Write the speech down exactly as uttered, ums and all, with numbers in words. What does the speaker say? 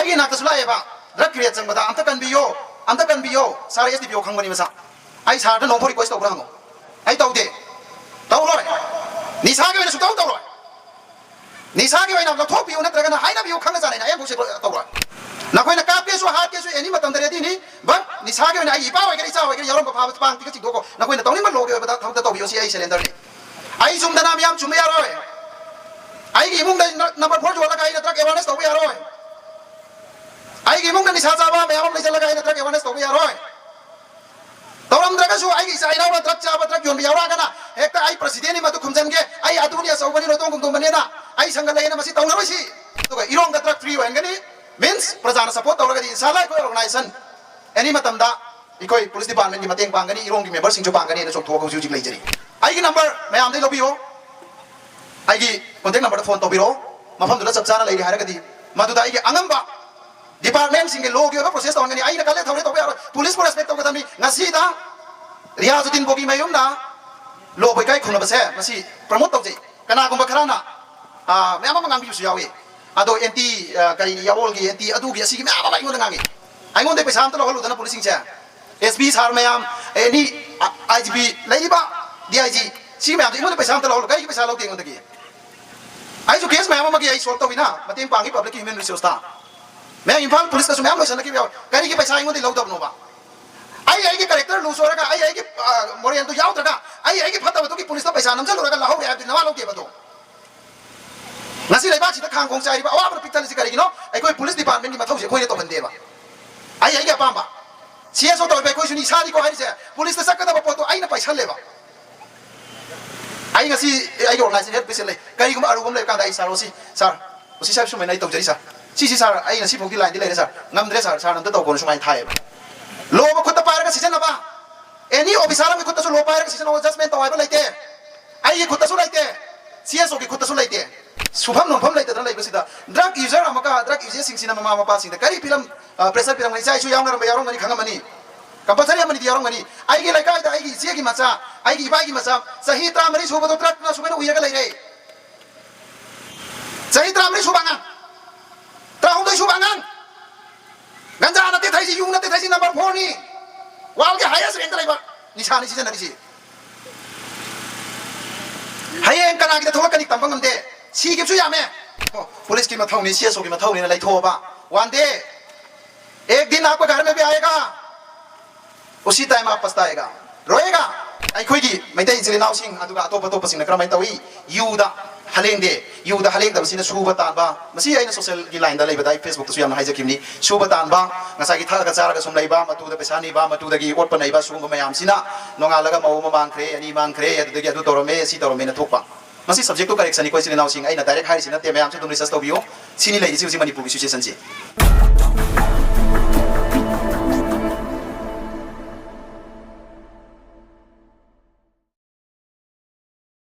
ꯑꯩꯒꯤ ꯅꯥꯛꯇꯁꯨ ꯂꯥꯛꯑꯦꯕ, drug create ꯆꯪꯕꯗ ꯑꯝꯇ ꯀꯟꯕꯤꯌꯣ, ꯑꯝꯇ ꯀꯟꯕꯤꯌꯣ꯫ ꯁꯥꯔ, ꯑꯦꯁ ꯗꯤ ꯄꯤ ꯑꯣ ꯈꯪꯕꯅꯤ ꯃꯁꯥ꯫ ꯑꯩ ꯁꯥꯔꯗ ꯅꯣꯡꯐꯥꯎ ꯔꯤꯀ꯭ꯋꯦꯁ ꯇꯧꯕ꯭ꯔꯥ ꯍꯪꯉꯣ꯫ ꯑꯩ ꯇꯧꯗꯦ, ꯇꯧꯔꯣꯏ꯫ ꯅꯤꯁꯥꯒꯤ ꯑꯣꯏꯅ ꯁꯨꯛꯇꯧ ꯇꯧꯔꯣꯏ꯫ ꯅꯤꯁꯥꯒꯤ ꯑꯣꯏꯅ ꯂꯧꯊꯣꯛꯄꯤꯌꯨ ꯅꯠꯇ꯭ꯔꯒꯅ ꯍꯥꯏꯅꯕꯤꯌꯨ ꯈꯪꯅ ꯆꯥꯟꯅꯅ ꯑꯌꯥꯝꯕꯁꯦ ꯇꯧꯔꯣꯏ꯫ ꯅꯈꯣꯏꯅ ꯀꯥꯞꯀꯦꯁꯨ, ꯍꯥꯠꯀꯦꯁꯨ, ꯑꯦꯅꯤ ꯃꯇꯝꯗ ꯔꯦꯗꯤꯅꯤ꯫ ꯕꯠ ꯅꯤꯁꯥꯒꯤ ꯑꯣꯏꯅ ꯑꯩꯒꯤ ꯏꯄꯥ ꯑꯣꯏꯒꯦꯔꯥ, ꯏꯆꯥ ꯑꯣꯏꯒꯦꯔꯥ, ꯌꯥꯎꯔꯝꯕ ꯐꯥꯕ ꯄꯥꯡ ꯇꯤꯀ ꯆꯤꯡꯊꯣꯛꯈꯣ꯫ ꯅꯈꯣꯏꯅ ꯇꯧꯅꯤꯡꯕ ꯂꯣꯒꯤ ꯑꯣꯏꯕ ꯊꯕꯛꯇ ꯇꯧꯕꯤꯌꯨ, ꯁꯤ ꯑꯩ ꯁꯔꯦꯟꯗꯔꯅꯤ꯫ ꯑꯩ ꯆꯨꯝꯗꯅ ꯃꯤꯌꯥꯝ ꯆꯨꯝꯕ ꯌꯥꯔꯣꯏ꯫ ꯑꯩꯒꯤ ꯏꯃꯨꯡꯗ ꯅ-, ꯅꯝꯕꯔ ꯐꯣꯔ ꯌꯣꯜꯂꯒ ꯑꯩꯅ ꯗ꯭ꯔꯒ ꯑꯦꯋꯥꯔꯅꯦꯁ ꯇꯧꯕ ꯌꯥꯔꯣꯏ꯫ ꯑꯩꯒꯤ ꯏꯃꯨꯡꯗ ꯅꯤꯁꯥ ꯆꯥꯕ ꯃꯌꯥꯝ ꯑꯃ ꯂꯩꯁꯤꯜꯂꯒ ꯑꯩꯅ ꯗ꯭ꯔꯒ ꯑꯦꯋꯥꯔꯅꯦꯁ ꯇꯧꯕ ꯌꯥꯔꯣꯏ꯫ ꯇꯧꯔꯝꯗ꯭ꯔꯒꯁꯨ ꯑꯩꯒꯤ ꯏꯆꯥ ꯏꯅꯥꯎꯅ ꯗ꯭ꯔꯒ ꯆꯥꯕ, ꯗ꯭ꯔꯒ ꯌꯣꯟꯕ ꯌꯥꯎꯔꯛꯑꯒꯅ ꯍꯦꯛꯇ ꯑꯩ ꯄ꯭ꯔꯁꯤꯗꯦꯟꯅꯤ ꯃꯗꯨ ꯈꯨꯝꯖꯟꯒꯦ, ꯑꯩ ꯑꯗꯨꯅꯤ ꯑꯆꯧꯕꯅꯤ ꯂꯣꯏꯇꯣꯡ ꯈꯨꯝꯗꯣꯡꯕꯅꯦꯅ ꯑꯩ ꯁꯪꯒ ꯂꯩꯌꯦꯅ ꯃꯁꯤ ꯇꯧꯅꯔꯣꯏꯁꯤ꯫ ꯑꯗꯨꯒ ꯏꯔꯣꯡꯗ ꯗ꯭ꯔꯒ ꯐ꯭ꯔꯤ ꯑꯣꯏꯍꯟꯒꯅꯤ꯫ ꯃꯤꯟꯁ ꯄ꯭ꯔꯖꯥꯅ ꯁꯄꯣꯔꯠ ꯇꯧꯔꯒꯗꯤ ꯏꯟꯁꯥꯜꯂꯥ ꯑꯩꯈꯣꯏ ꯑꯣꯔꯒꯅꯥꯏꯖꯦꯁꯟ ꯑꯦꯅꯤ ꯃꯇꯝꯗ ꯑꯩꯈꯣꯏ ꯄꯨꯂꯤꯁ ꯗꯤꯄꯥꯔꯠꯃꯦꯟꯒꯤ ꯃꯇꯦꯡ ꯄꯥꯡꯒꯅꯤ, ꯏꯔꯣꯡꯒꯤ ꯃꯦꯝꯕꯔꯁꯤꯡꯁꯨ ꯄꯥꯡꯒꯅꯤ ꯍꯥꯏꯅ ꯆꯣꯡꯊꯣꯛꯑꯒ ꯍꯧꯖꯤꯛ ꯍꯧꯖꯤꯛ ꯂꯩꯖꯔꯤ꯫ ꯑꯩꯒꯤ ꯅꯝꯕꯔ ꯃꯌꯥꯝꯗꯒꯤ ꯂꯧꯕꯤꯌꯣ, ꯑꯩꯒꯤ ꯀꯣꯟꯇꯦꯛ ꯅꯝꯕꯔꯗ ꯐꯣꯟ ꯇꯧꯕꯤꯔꯛꯑꯣ꯫ ꯃꯐꯝꯗꯨꯗ ꯆꯞ ꯆꯥꯅ ꯂꯩꯔꯤ ꯍꯥꯏꯔꯒꯗꯤ ꯃꯗꯨꯗ ꯑꯩꯒꯤ ꯑꯉꯝꯕ ꯗꯤꯄꯥꯔꯠꯃꯦꯟꯁꯤꯡꯒꯤ ꯂꯣꯒꯤ ꯑꯣꯏꯕ ꯄ꯭ꯔꯣꯁꯦꯁ ꯇꯧꯍꯟꯒꯅꯤ꯫ ꯑꯩꯅ ꯀꯜꯂꯦ ꯊꯧꯔꯦ ꯇꯧꯕ ꯌꯥꯔꯣꯏ꯫ ꯄꯨꯂꯤꯁꯄꯨ ꯔꯦꯁꯄꯦꯛ ꯇꯧꯒꯗꯕꯅꯤ꯫ ꯉꯁꯤꯗ ꯔꯤꯌꯥꯖꯨꯗꯤꯟ ꯕꯣꯒꯤ ꯃꯌꯨꯝꯅ ꯂꯣ ꯕꯣꯏꯀꯥꯏ ꯈꯨꯝꯅꯕꯁꯦ ꯃꯁꯤ ꯄ꯭ꯔꯃꯣꯠ ꯇꯧꯖꯩ꯫ ꯀꯅꯥꯒꯨꯝꯕ ꯈꯔꯅ, ꯑꯥ, ꯃꯌꯥꯝ ꯑꯃ ꯉꯥꯡꯕꯤꯕꯁꯨ ꯌꯥꯎꯏ꯫ ꯑꯗꯣ ꯑꯦꯟꯇꯤ, ꯑꯥ, ꯀꯔꯤ, ꯌꯥꯋꯣꯜꯒꯤ ꯑꯦꯟꯇꯤ ꯑꯗꯨꯒꯤ ꯑꯁꯤꯒꯤ ꯃꯌꯥꯝ ꯑꯃ ꯑꯩꯉꯣꯟꯗ ꯉꯥꯡꯉꯤ꯫ ꯑꯩꯉꯣꯟꯗ ꯄꯩꯁꯥ ꯑꯝꯇ ꯂꯧꯍꯜꯂꯨꯗꯅ ꯄꯨꯂꯤꯁꯁꯤꯡꯁꯦ꯫ ꯑꯦꯁ ꯄꯤ ꯁꯥꯔ ꯃꯌꯥꯝ, ꯑꯦꯅꯤ, ꯑꯥꯏ ꯖꯤ ꯄꯤ ꯂꯩꯔꯤꯕ, ꯗꯤ ꯑꯥꯏ ꯖꯤ, ꯁꯤ ꯃꯌꯥꯝꯁꯦ ꯑꯩꯉꯣꯟꯗ ꯄꯩꯁꯥ ꯑꯝꯇ ꯂꯧꯍꯜꯂꯨ꯫ ꯀꯔꯤꯒꯤ ꯄꯩꯁꯥ ꯂꯧꯗꯦ ꯑꯩꯉꯣꯟꯗꯒꯤ? ꯑꯩꯁꯨ ꯀꯦꯁ ꯃꯌꯥꯝ ꯑꯃꯒꯤ ꯑꯩ ꯁꯣꯜꯕ ꯇꯧꯋꯤꯅ, ꯃꯇꯦꯡ ꯄꯥꯡꯉꯤ ꯄꯕ꯭ꯂꯤꯛꯀꯤ ꯍ꯭ꯌꯨꯃꯦꯟ ꯔꯤꯁꯣꯔꯁꯇ꯫ ꯃꯌꯥꯝ ꯏꯝꯐꯥꯜ ꯄꯨꯂꯤꯁꯇꯁꯨ ꯃꯌꯥꯝ ꯂꯣꯏꯁꯤꯜꯂꯛꯈꯤꯕ ꯌꯥꯎꯋꯤ꯫ ꯀꯔꯤꯒꯤ ꯄꯩꯁꯥ ꯑꯩꯉꯣꯟꯗꯒꯤ ꯂꯧꯗꯕꯅꯣꯕ? ꯑꯩ ꯑꯩꯒꯤ ꯀꯦꯔꯦꯛꯇꯔ ꯂꯨꯖ ꯑꯣꯏꯔꯒ, ꯑꯩ ꯑꯩꯒꯤ, ꯑ, ꯃꯣꯔꯦꯜꯗꯨ ꯌꯥꯎꯗ꯭ꯔꯒ, ꯑꯩ ꯑꯩꯒꯤ ꯐꯠꯇꯕꯗꯨꯒꯤ ꯄꯨꯂꯤꯁꯇ ꯄꯩꯁꯥ ꯅꯝꯁꯤꯜꯂꯨꯔꯒ ꯂꯧꯍꯧꯔꯦ ꯍꯥꯏꯕꯗꯨꯗꯤ ꯅꯋꯥ ꯂꯧꯗꯦꯕ ꯑꯗꯣ꯫ ꯉꯁꯤ ꯂꯩꯕꯥꯛꯁꯤꯗ ꯈꯥꯡ ꯈꯣꯡ ꯆꯥꯏꯔꯤꯕ ꯑꯋꯥꯕꯗ ꯄꯤꯛꯊꯜꯂꯤꯁꯤ ꯀꯔꯤꯒꯤꯅꯣ? ꯑꯩꯈꯣꯏ ꯄꯨꯂꯤꯁ ꯗꯤꯄꯥꯔꯠꯃꯦꯟꯒꯤ ꯃꯊꯧꯁꯤ ꯑꯩꯈꯣꯏꯅ ꯇꯧꯍꯟꯗꯦꯕ꯫ ꯑꯩ ꯑꯩꯒꯤ ꯑꯄꯥꯝꯕ꯫ ꯁꯤ ꯑꯦꯁ ꯑꯣ ꯇꯧꯔꯤꯕ ꯑꯩꯈꯣꯏꯁꯨ ꯅꯤꯁꯥꯅꯤꯀꯣ ꯍꯥꯏꯔꯤꯁꯦ꯫ ꯄꯨꯂꯤꯁꯇ ꯆꯠꯀꯗꯕ ꯄꯣꯠꯇꯣ ꯑꯩꯅ ꯄꯥꯏꯁꯜꯂꯦꯕ꯫ ꯑꯩ ꯉꯁꯤ ꯑꯩꯒꯤ ꯑꯣꯔꯒꯅꯥꯏꯖꯦꯁꯟ ꯍꯦꯗ ꯄ꯭ꯔꯦꯁꯤꯗꯦꯟ ꯂꯩ꯫ ꯀꯔꯤꯒꯨꯝꯕ ꯑꯔꯨꯕ ꯑꯃ ꯂꯩꯔꯀꯥꯟꯗ ꯑꯩ ꯁꯥꯔ ꯑꯣ ꯁꯤ, ꯁꯥꯔ, ꯑꯣ ꯁꯤ ꯁꯥꯍꯦꯕ ꯁꯨꯃꯥꯏꯅ ꯑꯩ ꯇꯧꯖꯔꯤ ꯁꯥꯔ꯫ ꯁꯤꯁꯤ ꯁꯥꯔ ꯑꯩ ꯉꯁꯤ ꯐꯥꯎꯒꯤ ꯂꯥꯏꯟꯗꯤ ꯂꯩꯔꯦ ꯁꯥꯔ꯫ ꯉꯝꯗ꯭ꯔꯦ ꯁꯥꯔ, ꯁꯥꯔꯅ ꯑꯝꯇ ꯇꯧꯈꯣꯅ ꯁꯨꯃꯥꯏꯅ ꯊꯥꯏꯌꯦꯕ꯫ ꯂꯣꯕ ꯈꯨꯠꯇ ꯄꯥꯏꯔꯒ ꯁꯤꯖꯤꯟꯅꯕ꯫ ꯑꯦꯅꯤ ꯑꯣꯐꯤꯁꯥꯔ ꯑꯃꯒꯤ ꯈꯨꯠꯇꯁꯨ ꯂꯣ ꯄꯥꯏꯔꯒ ꯁꯤꯖꯤꯟꯅꯕ ꯖꯁꯃꯦꯟ ꯇꯧ ꯍꯥꯏꯕ ꯂꯩꯇꯦ꯫ ꯑꯩꯒꯤ ꯈꯨꯠꯇꯁꯨ ꯂꯩꯇꯦ꯫ ꯁꯤ ꯑꯦꯁ ꯑꯣꯒꯤ ꯈꯨꯠꯇꯁꯨ ꯂꯩꯇꯦ꯫ ꯁꯨꯐꯝ ꯅꯣꯝꯐꯝ ꯂꯩꯇꯗꯅ ꯂꯩꯕꯁꯤꯗ ꯗ꯭ꯔꯒ ꯌꯨꯖꯔ ꯑꯃꯒ ꯗ꯭ꯔꯒ ꯌꯨꯖꯔꯁꯤꯡꯁꯤꯅ ꯃꯃꯥ ꯃꯄꯥꯁꯤꯡꯗ ꯀꯔꯤ ꯐꯤꯂꯝ, ꯑ, ꯄ꯭ꯔꯦꯁꯔ ꯄꯤꯔꯝꯒꯅꯤ? ꯏꯆꯥ ꯏꯁꯨ ꯌꯥꯎꯅꯔꯝꯕ ꯌꯥꯎꯔꯝꯒꯅꯤ, ꯈꯪꯉꯝꯃꯅꯤ꯫ ꯀꯝꯄꯜꯁꯔꯤ ꯑꯃꯅꯤꯗꯤ ꯌꯥꯎꯔꯝꯒꯅꯤ꯫ ꯑꯩꯒꯤ ꯂꯩꯀꯥꯏꯗ ꯑꯩꯒꯤ ꯏꯆꯦꯒꯤ ꯃꯆꯥ, ꯑꯩꯒꯤ ꯏꯕꯥꯏꯒꯤ ꯃꯆꯥ ꯆꯍꯤ ꯇꯔꯥꯃꯔꯤ ꯁꯨꯕꯗꯣ ꯗ꯭ꯔꯒꯅ ꯁꯨꯃꯥꯏꯅ ꯎꯏꯔꯒ ꯂꯩꯔꯦ꯫ ꯆꯍꯤ ꯇꯔꯥꯃꯔꯤ ꯁꯨꯕ ꯑꯉꯥꯡ, ꯇꯔꯥꯍꯨꯝꯗꯣꯏ ꯁꯨꯕ ꯑꯉꯥꯡ, ꯌꯨ ꯅꯠꯇꯦ ꯊꯛꯏꯁꯤ, number four ꯅꯤ꯫ World ꯀꯤ highest rank ꯇ ꯂꯩꯕ ꯅꯤꯁꯥꯅꯤ ꯁꯤꯖꯤꯟꯅꯔꯤꯁꯤ꯫ ꯍꯌꯦꯡ ꯀꯅꯥꯒꯤꯗ ꯊꯣꯛꯂꯛꯀꯅꯤ ꯇꯝꯕ ꯉꯝꯗꯦ꯫ ꯁꯤꯈꯤꯕꯁꯨ ꯌꯥꯝꯃꯦ꯫ ꯑꯣ, ꯄꯨꯂꯤꯁꯀꯤ ꯃꯊꯧꯅꯤ, ꯁꯤ ꯑꯦꯁ ꯑꯣꯒꯤ ꯃꯊꯧꯅꯤꯅ ꯂꯩꯊꯣꯛꯑꯕ꯫ One day, एक दिन आपका घर में भी आएगा, उसी टाइम आप पछताएगा, रोएगा꯫ ꯑꯩꯈꯣꯏꯒꯤ ꯃꯩꯇꯩ ꯏꯆꯤꯜ ꯏꯅꯥꯎꯁꯤꯡ ꯑꯗꯨꯒ ꯑꯇꯣꯞ ꯑꯇꯣꯞꯄꯁꯤꯡꯅ ꯀꯔꯝꯍꯥꯏꯅ ꯇꯧꯏ? ꯌꯨꯗ ꯍꯂꯦꯡꯗꯦ꯫ ꯌꯨꯗ ꯍꯂꯦꯡꯗꯕꯁꯤꯅ ꯁꯨꯕ ꯇꯥꯟꯕ꯫ ꯃꯁꯤ ꯑꯩꯅ social ꯒꯤ line ꯗ ꯂꯩꯕꯗ ꯑꯩ Facebook ꯇꯁꯨ ꯌꯥꯝꯅ ꯍꯥꯏꯖꯈꯤꯕꯅꯤ꯫ ꯁꯨꯕ ꯇꯥꯟꯕ, ꯉꯁꯥꯏꯒꯤ ꯊꯛꯑꯒ ꯆꯥꯔꯒ ꯁꯨꯝ ꯂꯩꯕ, ꯃꯇꯨꯗ ꯄꯩꯁꯥ ꯅꯤꯕ, ꯃꯇꯨꯗꯒꯤ ꯑꯣꯠꯄ ꯅꯩꯕ, ꯁꯤꯒꯨꯝꯕ ꯃꯌꯥꯝꯁꯤꯅ ꯅꯣꯡꯉꯥꯜꯂꯒ ꯃꯧ ꯑꯃ ꯃꯥꯡꯈ꯭ꯔꯦ, ꯑꯅꯤ ꯃꯥꯡꯈ꯭ꯔꯦ, ꯑꯗꯨꯗꯒꯤ ꯑꯗꯨ ꯇꯧꯔꯝꯃꯦ, ꯁꯤ ꯇꯧꯔꯝꯃꯦꯅ ꯊꯣꯛꯄ꯫ ꯃꯁꯤ subject ꯇꯨ correction ꯅꯤꯀꯣ ꯏꯆꯤꯜ ꯏꯅꯥꯎꯁꯤꯡ, ꯑꯩꯅ direct ꯍꯥꯏꯔꯤꯁꯤ ꯅꯠꯇꯦ, ꯃꯌꯥꯝꯁꯨ ꯑꯗꯨꯝ research ꯇꯧꯕꯤꯌꯨ꯫ ꯁꯤꯅꯤ ꯂꯩꯔꯤꯁꯤ ꯍꯧꯖꯤꯛ ꯃꯅꯤꯄꯨꯔꯒꯤ situation ꯁꯤ꯫